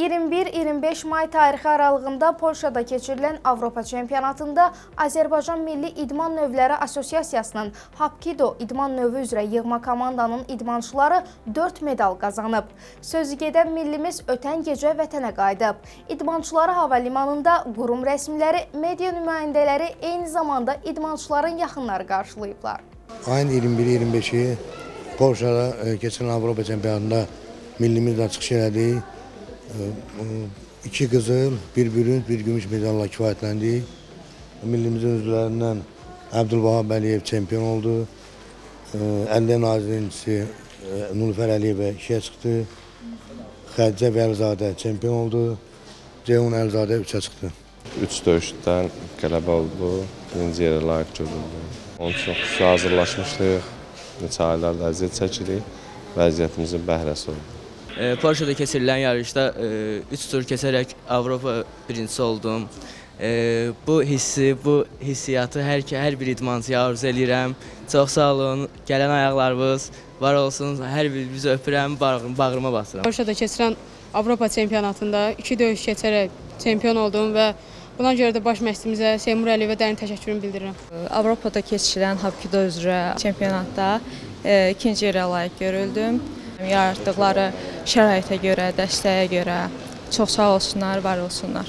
21-25 may tarixi aralığında Polşada keçirilən Avropa çempionatında Azərbaycan Milli İdman Növləri Assosiasiyasının Hapkido idman növü üzrə yığma komandanın idmançıları 4 medal qazanıb. Sözü gedən millimiz ötən gecə vətənə qayıdıb. İdmançıları hava limanında qurum rəsmiləri, media nümayəndələri, eyni zamanda idmançıların yaxınları qarşılayıblar. Ayın 21-25-i Polşada keçirilən Avropa çempionatında millimizlə çıxış elədik. 2 qızıl, 1 bürünc, 1 gümüş medalla kifayətləndik. Millimizin üzvlərindən Əbdülvahab Əliyev çempion oldu. Əliyyə Nazirliyinin Nilüfər Əliyeva 2-yə çıxdı. Xədicə Vəlizadə çempion oldu. Ceyhun Əlizadə 3-ə çıxdı. 3 döyüşdən qələbə oldu. Birinci yerə layiq görüldü. Onun üçün xüsusi hazırlaşmışdıq. Neçə aylardır əziyyət çəkirik. Vəziyyətimizin bəhrəsi oldu. Polşada keçirilən yarışda 3 tur keçərək Avropa birincisi oldum. Bu hissi, bu hissiyatı hər bir idmançıya arzu eləyirəm. Çox sağ olun. Gələn ayaqlarınız var olsun. Hər birinizi öpürəm, bağrıma basıram. Polşada keçirilən Avropa çempionatında 2 döyüş keçərək çempion oldum və buna görə də baş məşqçimizə Seymur Əliyevə dərin təşəkkürümü bildirirəm. Avropada keçirilən Hapkido üzrə çempionatda ikinci yerə layiq görüldüm. Yaratdıqları şəraitə görə, dəstəyə görə çox sağ olsunlar, var olsunlar.